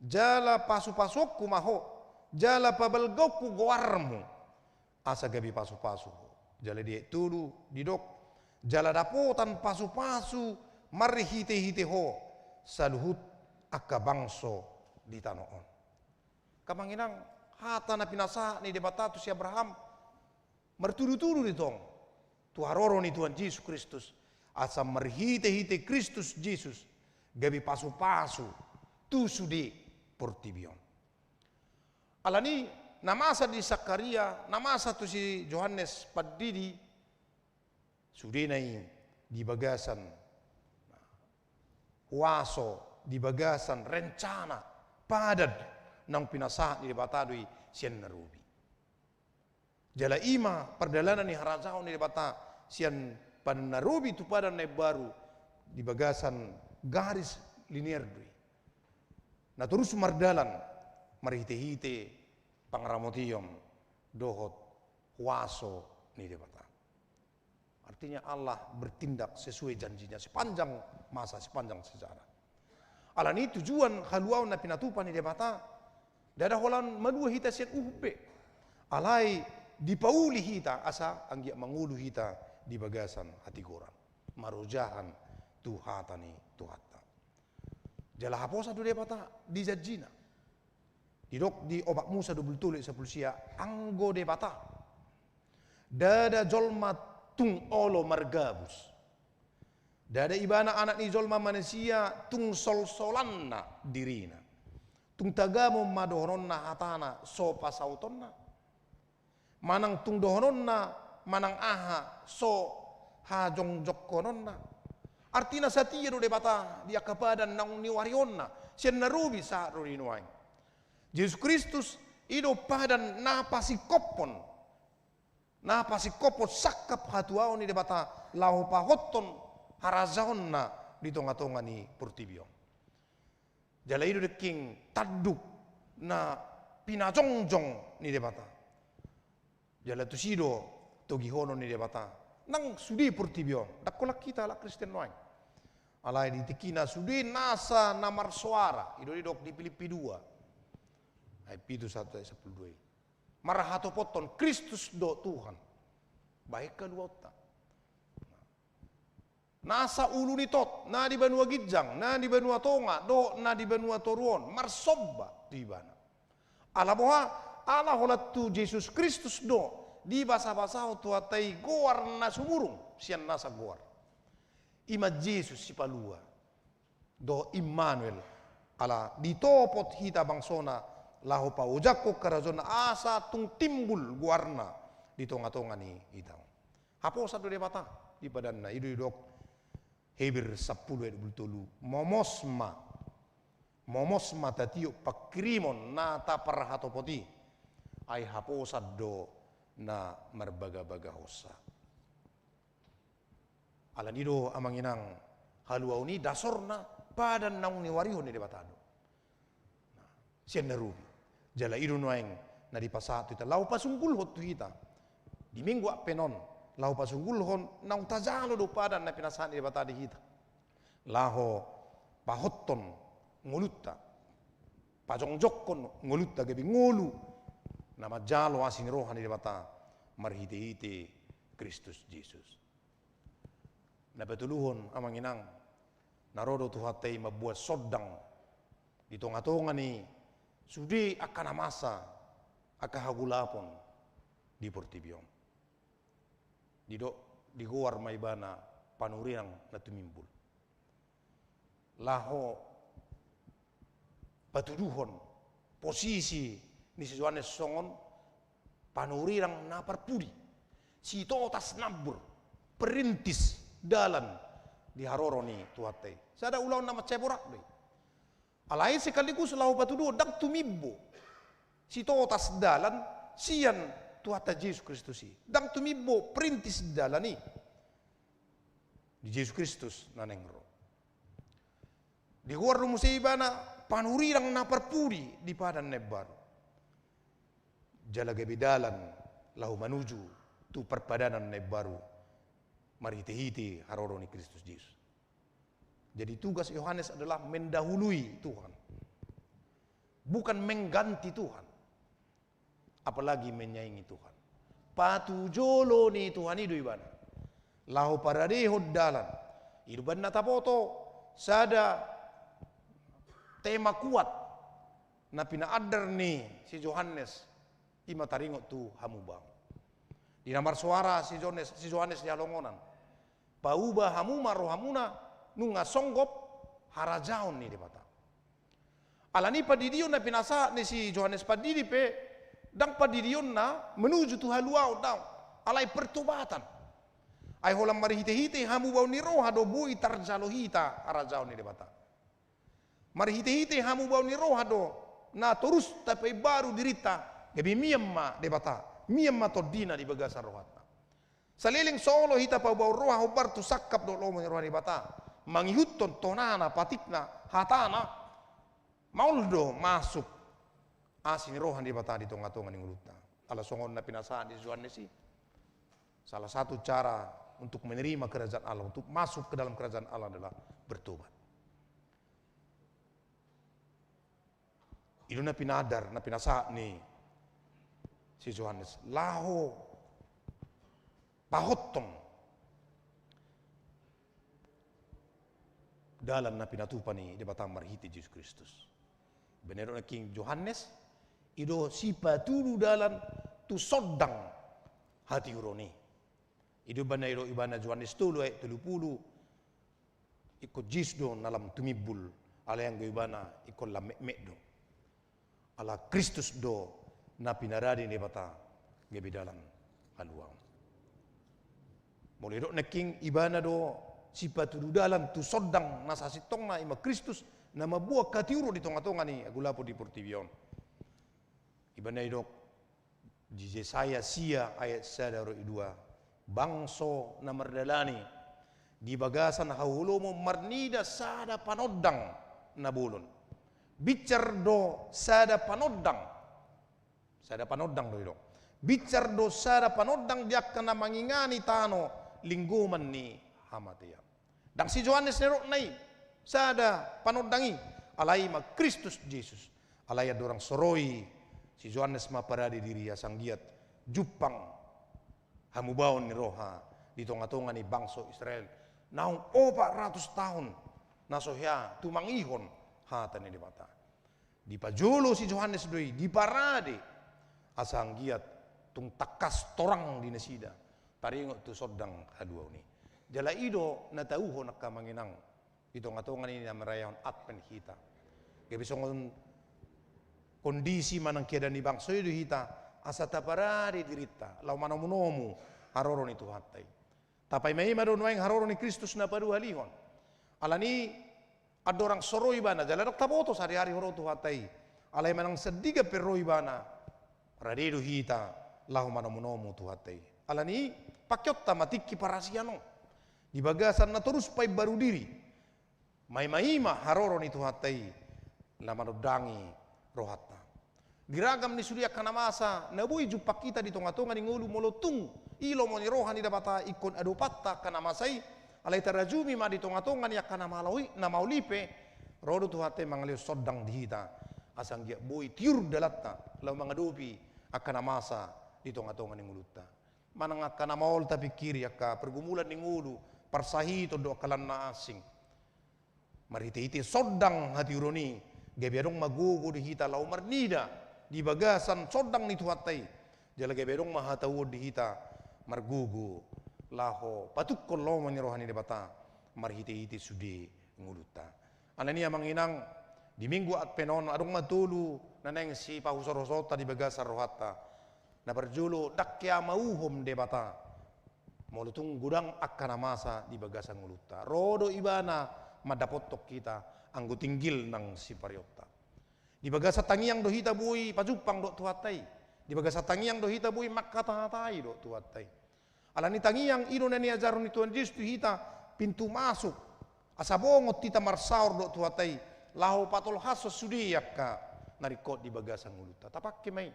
jala pasupasuonku ma ho, jala pabalgaonku goarmu, asa gabe pasupasu ho. Jala di ayat tolu didok, jala dapotan pasupasu marhitehite ho saluhut angka bangso di tano on. Amang inang, hata na pinasahat ni Debata tu si Abraham martudutudu do tong tu haroro ni Tuhan Jesus Kristus, asa marhitehite Kristus Jesus gabe pasupasu tu sude portibi on. Alani i, na masa di Sakaria, na masa tu si Johannes Pandidi, sudena i di bagasan huaso, di bagasan rencana padan naung pinasahat ni Debata do i sian na robi. Jala i ma pardalanan ni harajaon ni Debata sian padan na robi tu padan na imbaru di bagasan garis linier do i, na torus mardalan marhitehite pangramotion dohot huaso ni Debata. Artinya, Allah bertindak sesuai janjinya sepanjang masa, sepanjang sejarah. Alani i, tujuan haluaon na pinatupa ni Debata ndada holan malua hita sian uhum be, alai dipauli hita asa anggiat mangolu hita di bagasan hatigoran, marojahan tu hata ni Tuhanta. Jala haposan do Debata di janjina. Didok di opat Musa dua pulu tolu ayat sampulu sia, anggo Debata, ndada jolma tung olo margabus. Ndada ibana, Anak ni jolma manisia, tung solsolanna dirina. Tung tagamon ma dohononna hatana so pasautonna, manang tung dohononna manang aha so hajongjongkononna. Artina, satia do Debata di angka padan naung niuarihonna sian na robi sahat ro di nuaeng. Jesus Kristus i do padan na pasingkophon, na pasingkophon sangkap hatuaon ni Debata laho pahothon harajaonna di tongatonga ni portibi on. Jala i do nangkin tanduk na pinajongjong ni Debata. Jala tusi do togihonon ni Debata nang sude portibi on. Ndang holan hita halak Kristen nuaeng, alai di tingkina sude nasa na marsoara, i do didok di Pilippi dua ayat pitu sahat tu ayat sampulu dua i, marhatopothon Kristus do Tuhan, bahen haluaonta. Nasa ulu ni tot, na di banua ginjang, na di banua tonga, dohot na di banua toru on, marsomba tu Ibana. Ala boha? Ala holan tu Jesus Kristus do Dibasabasahon Tuhanta i goar na sumurung sian nasa goar. I ma Jesus Sipalua dohot Immanuel, ala ditopot hita bangsona laho paojakhon harajaonna asa tung timbul goarna di tongatonga ni hita. Haposan do Debata di padanna, i do didok Heber sampulu ayat dua pulu tolu, momos ma, momos ma tatiop pangkirimon na taparhatopot i, ai haposan do na marbagabagahonsa. Alani do amang inang, haluaon i dasorna padan naung niuarihon ni Debata do. Nah, sian na robi. Jala i do nuaeng na dipasahat tu hita laho pasunggulhon tu hita di Minggu Advent on, laho pasunggulhon naung tajalo do padan na pinasahat ni Debata di hita, laho pahothon ngolunta, pajongjongkon ngolunta gabe ngolu na manjalo asi ni roha ni Debata marhitehite Kristus Jesus. Na patoluhon amang inang, na ro do Tuhanta i mamboan sondang di tongatonga ni sude angka na masa, angka hagolapon di portibi on. Didok, digoar ma ibana panurirang na tumimbul. Laho patuduhon posisi ni si Johannes songon panurirang na parpudi, sitotas nambur, perintis dalan di haroro ni Tuhanta i. Sada ulaon na mansai borat do i. Alai sekaligus laho patuduhon ndang tumimbo sitotas dalan sian Tuhanta Jesus Kristus i. Ndang tumimbo perintis dalan i di Jesus Kristus na naeng ro. Digoar do muse ibana panurirang na parpudi di padan na imbaru. Jala gabe dalan laho manuju tu parpadanan na imbaru marhitehite haroro ni Kristus Jesus. Jadi tugas Yohanes adalah mendahului Tuhan. Bukan mengganti Tuhan. Apalagi menyaingi Tuhan. Patujolo ni Tuhan i do ibana. Laho paradehon dalan. I do umbahen na taboto sada tema kuat na pinaandar ni si Johannes, i ma taringot tu hamubaon. Di na marsoara si Johannes, si Johannes di halongonan. Pauba hamu ma rohamuna nunga songgop harajaon ni Debata. Alani i pandidion na pinasahat ni si Johannes Pandidi pe ndang pandidion na menuju tu haluaon, daong, alai pertobatan. Ai holan marhitehite hamubaon ni roha do boi tarjalo hita harajaon ni Debata. Marhitehite hamubaon ni roha do na torus tapaimbaru dirinta, gabe mian ma Debata, mian ma Tondina di bagasan rohanta. Saleleng so olo hita paubaon roha hombar tu sangkap dohot lomo ni roha ni Debata, mangihuthon tonana, patikna, hatana, maol do masuk asi ni roha ni Debata di tongatonga ni ngolunta. Ala songon na pinasahat ni Johannes i, salah satu cara untuk menerima kerajaan Allah, untuk masuk ke dalam kerajaan Allah adalah bertobat. I do na pinaandar, na pinasahat ni si Johannes laho pahothon dalan na pinatupa ni Debata marhite Jesus Kristus. Baen na didok nangkin Johannes, i do sipatudu dalan tu sondang hatiuron i. I do umbahen na didok ibana Johannes tolu ayat tolu pulu, ingkon Jesus do na lam tumimbul, alai anggo ibana ingkon lam metmet do. Ala Kristus do na pinarade ni Debata gabe dalan haluaon. Molo didok nangkin ibana do sipatudu dalan tu sondang na sasintongna, i ma Kristus na mamboan hatiuron di tongatonga ni hagolapon di portibi on. Ibana didok di Jesaya sia ayat sada ro i dua, bangso na mardalani di bagasan haholomon marnida sada panondang na bolon. Binsar do sada panondang, sada panondang do didok. Binsar do sada panondang di angka na mangingani tano linggoman ni hamatean. Ndang si Johannes na didokna i sada panondang i, alai ma Kristus Jesus. Alai andorang so ro i, si Johannes ma parade diri asa anggiat jumpang hamubaon ni roha di tongatonga ni bangso Israel naung opat ratus taon na so hea tumangihon hata ni Debata. Dipajolo si Johannes do i, diparade, asa anggiat tung tangkas torang di nasida taringot tu sondang haluaon i. Jala i do na tauhon angka amang inang di tongatonga ni na marayahon Advent hita. Gabe songon kondisi manang keadaan ni bangso i do hita asa taparade dirinta laho manomunomu haroro ni Tuhanta i. Tapaimaima do nuaeng haroro ni Kristus na paduahalihon. Alani andorang so ro ibana jala ndang taboto sadihari ro Tuhanta i. Alai manang sandigan pe ro ibana, rade do hita laho manomunomu Tuhanta i. Alani i, pakeonta ma tingki parasian on di bagasan na torus paimbaru diri, maimaima haroro ni Tuhanta i na manondangi rohanta. Di ragam ni sude angka na masa na boi jumpang hita di tongatonga ni ngolu, molo tung i lomo ni roha ni Debata ingkon adopanta angka na masa i, alai tarajumi ma di tongatonga ni angka na maol i, na maol i pe, ro do Tuhanta i mangalehon sondang di hita asa anggiat boi tiur dalanta laho mangadopi angka na masa di tongatonga ni ngolunta. Manang angka na maol tapingkiri, angka pergumulan ni ngolu, parsahiton dohot angka lan na asing. Marhitehite sondang hatiuron i, gabe adong ma gogo di hita laho marnida di bagasan sondang ni Tuhanta i. Jala gabe adong ma hatauon di hita margogo laho patungkol lomo ni roha ni Debata marhitehite sude ngolunta. Alani i amang inang, di Minggu Advent on adong ma tolu na naeng sipahusorhusorta di bagasan rohanta. Na parjolo, ndang hea mauhom Debata molo tung godang angka na masa di bagasan ngolunta. Ro do Ibana mandapothon hita anggo tinggil nang sipareonta. Di bagasan tangiang do hita boi pajumpang dohot Tuhanta i. Di bagasan tangiang do hita boi mangkatahatai dohot Tuhanta i. Alani tangiang i do na niajarhon ni Tuhan Jesus tu hita pintu masuk asa bongot hita marsaor dohot Tuhanta i laho patolhashon sude angka na ringkot di bagasan ngolunta. Tapangke ma i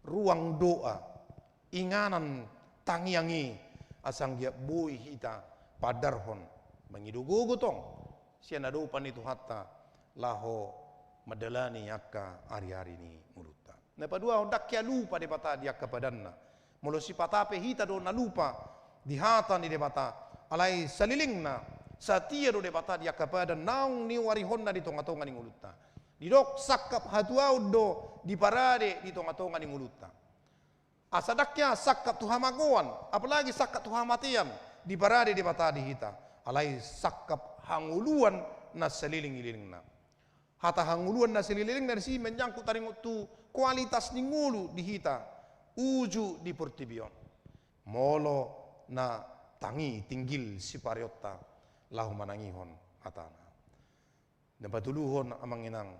ruang doa, inganan tangiang i, asa anggiat boi hita paandarhon mangido gogo tong sian adopan ni Tuhanta laho mandalani angka ariari ni ngolunta. Na paduahon, ndang hea lupa Debata di angka padanna. Molo sipata pe hita do na lupa di hata ni Debata, alai salelengna satia do Debata di angka padan naung niuarihonna di tongatonga ni ngolunta. Didok sangkap hatuaon do diparade di tongatonga ni ngolunta. Asa ndang hea sangkap tu hamagoan, apalagi sangkap tu hamatean diparade Debata di hita, alai sangkap hangoluan na saleleng ni lelengna. Hata hangoluan na saleleng ni lelengna disi menyangkut taringot tu kualitas ni ngolu di hita uju di portibi on, molo na tangi tinggil sipareonta laho manangihon hatana. Na patoluhon amang inang,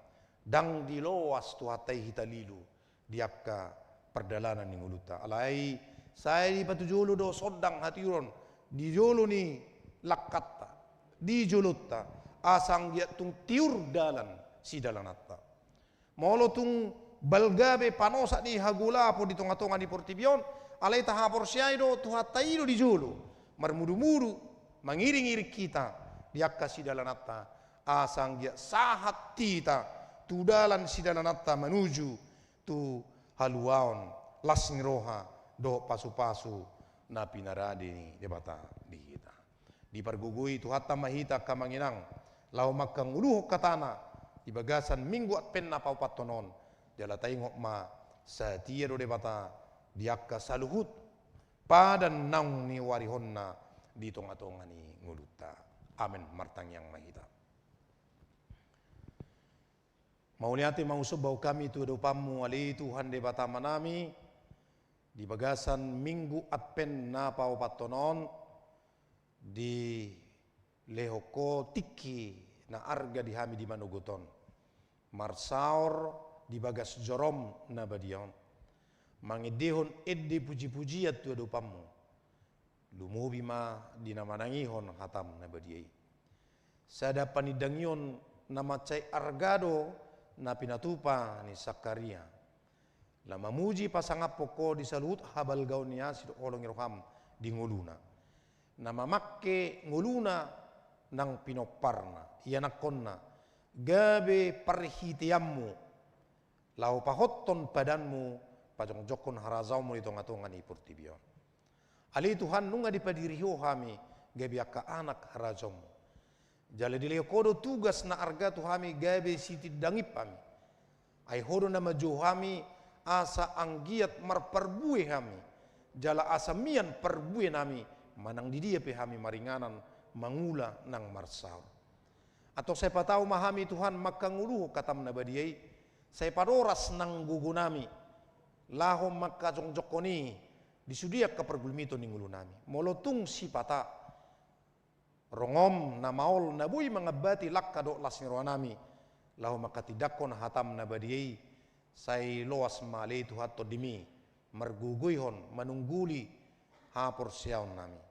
ndang diloas Tuhanta i hita lilu di angka pardalanan ni ngolunta. Alai sai dipatujolo do sondang hatiuron di jolo ni langkanta, di jolonta, asa anggiat tung tiur dalan sidalananta. Molo tung balga be panosak ni hagolapon di tongatonga ni portibi on, alai tahaporseai do Tuhanta i do di jolo, marmudumudu, mangiringiring hita di angka sidalananta, asa anggiat sahat hita tu dalan sidalananta manuju tu haluaon, las ni roha dohot pasupasu na pinarade ni Debata di hita. Dipargogoi Tuhanta ma hita angka amang inang laho manghangoluhon hatana di bagasan Minggu Advent na paopathon on, jala taingot ma satia do Debata di angka saluhut padan naung niuarihonna di tongatonga ni ngolunta. Amen. Martangiang ma hita. Mauliate ma husomba hami tu adopanmu, ale Tuhan Debata Amanami, di bagasan Minggu Advent na paopathon on, dilehon Ho tingki na arga di hami di manogot on, marsaor di bagas jorom na badia on, mangendehon ende pujipujian tu adopanmu. Lumobi ma di na manangihon hatam na badia i. Sada panindangion na mansai arga do na pinatupa ni Sakaria. Na mamuji pasangaphon Ho di saluhut habalgaon ni asi dohot holong ni roham di ngoluna. Na mamangke ngoluna nang pinomparna, ianakhonna, gabe parhiteanmu, laho pahothon padanmu, pajongjonghon harajaonmu di tongatonga ni portibi on. Ale Tuhan, nunga dipadiri Ho hami gabe angka anak harajaonmu. Jala dilehon Ho do tugas na arga tu hami gabe sitindangip hami. Ai Ho do na manjou hami asa anggiat marparbue hami, jala asa mian parbuenami, manang di dia pe hami maringanan mangula nang marsaor. Antong sai patau ma hami Tuhan mangkangoluhon hatam na badia i, sai padoras nang gogonami, laho mangkajongjongkon i di sude angka pargulmiton ni ngolunami. Molo tung sipata, rongom na maol na boi mangambati langka dohot las ni rohanami, laho mangkatindangkon hatam na badia i, sai loas ma ale Tuhan tondimi, margogoihon, manungguli haporseaonnami.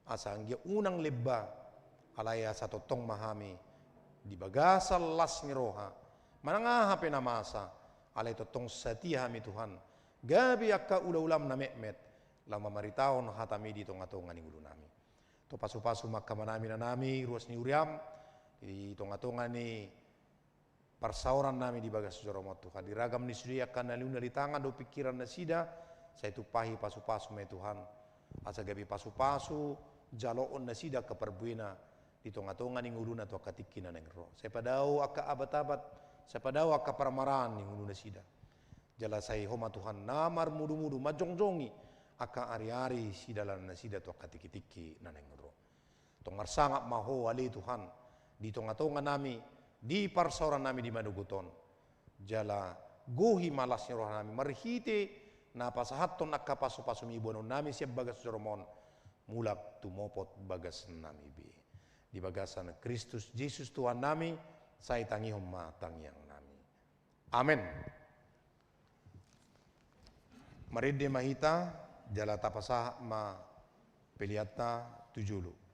Asa anggiat unang lemba, alai asa tongtong ma hami di bagasan las ni roha, manang aha pe na masa, alai tongtong satia hami Tuhan, gabe angka ulaulaM na metmet, laho mamaritahon hataMi di tongatonga ni ngolunami. Antong pasupasu ma angka amanami, inanami, ruas ni huriaM, di tongatonga ni parsaorannami di bagas joroM on Tuhan. Di ragam ni sude angka na liu na litangan dohot pingkiran nasida, sai tumpahi pasupasu ma i Tuhan. Asa gabe pasupasu, jaloon nasida angka parbuena, di tongatonga ni ngoluna tu angka tingki na naeng ro. Sai padao angka abat-abat, sai padao angka parmaraan ni ngolu nasida. Jala sai Ho ma Tuhan na marmudumudu manjongjongi angka ariari sidalanan nasida tu angka tingki-tingki na naeng ro. Antong marsangap ma Ho ale Tuhan, di tongatonganami, di parsaorannami di manogot on. Jala gohi ma las ni rohanami, marhite na pasahathon angka pasupasuMi boanonnami sian bagas joroM on, mulak tumopot bagasnami be. Di bagasan Kristus Jesus Tuhannami, sai tangihon ma tangiangnami. Amen. Marende ma hita, jala tapasahat ma peleanta tu jolo.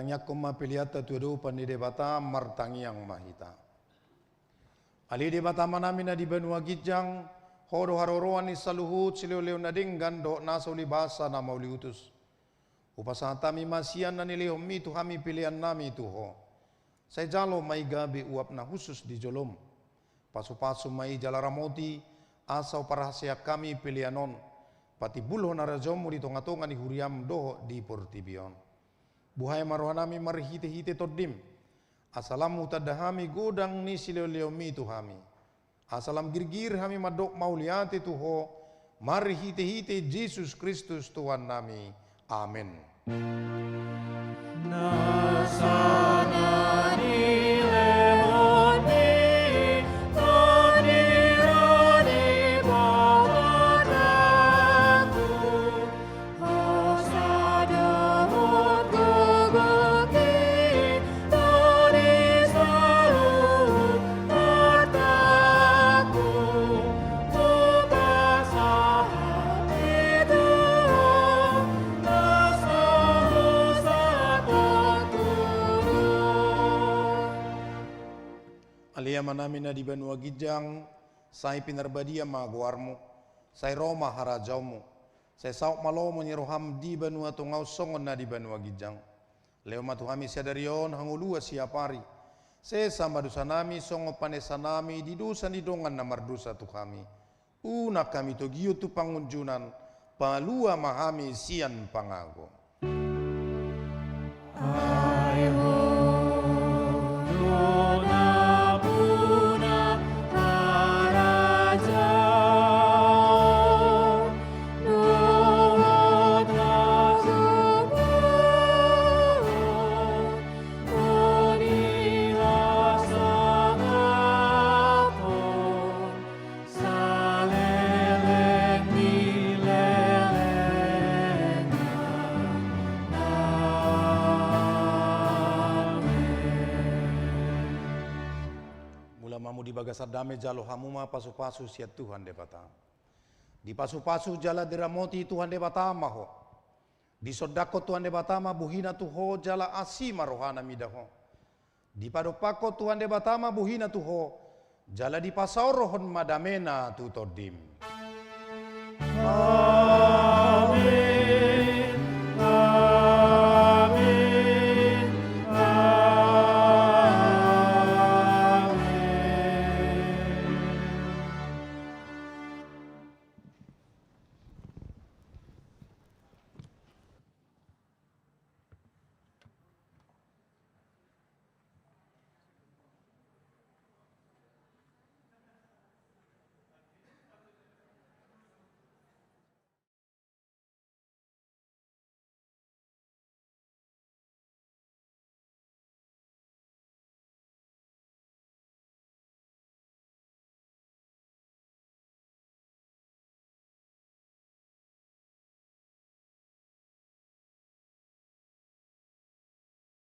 Tangiangkon ma peleanta tu adopan ni Debata, martangiang ma hita. Ale Debata Amanami na di banua ginjang, Ho do haroroan ni saluhut silehonlehon na denggan dohot na so ulibasa na mauliutus. Hupasahat hami ma sian na nilehonMi tu hami peleannami tu Ho. Sai jalo ma i gabe uap na hushus di jolom. Pasupasu ma i jala ramoti, asa huparhaseang hami pelean on patimbulhon harajaonMu di tongatonga ni huriaM dohot di portibi on. Buhai ma rohanami marhitehite TondiM, asa lam hutanda hami godang ni silehonlehonMi tu hami. Asa lam girgir hami mandok mauliate tu Ho, marhitehite Jesus Kristus Tuhannami. Amen. Na sana ni lehon ni Tani Rani Babatangku, Ho sada dohot gogoki, Tani saluhut artaku, hupasahat i tu Ho, na so husatongku do. Ale Amanami na di banua ginjang, sai pinarbadia ma goarMu, sai ro ma harajaonMu, sai saut ma lomo ni rohaM di banua tonga on songon na di banua ginjang. Lehon ma tu hami sadari on hangoluan siapari. Sesa ma dosanami songon panesanami di dosa ni dongan na mardosa tu hami. Unang hami togihon tu pangunjunan, palua ma hami sian pangago. Ai Ho do nampuna harajaon dohot hagogoon, boi hasangapon saleleng ni lelengna. Amen. Mula mamung di bagasan dame, jalo hamu ma pasupasu sian Tuhan Debata. Dipasupasu jala diramoti Tuhan Debata ma ho. Disondangkon Tuhan Debata ma bohiNa tu ho jala asi ma rohaNa mida ho. Dipadompakkon Tuhan Debata ma bohiNa tu ho, jala dipasaorhon ma dameNa tu tondim.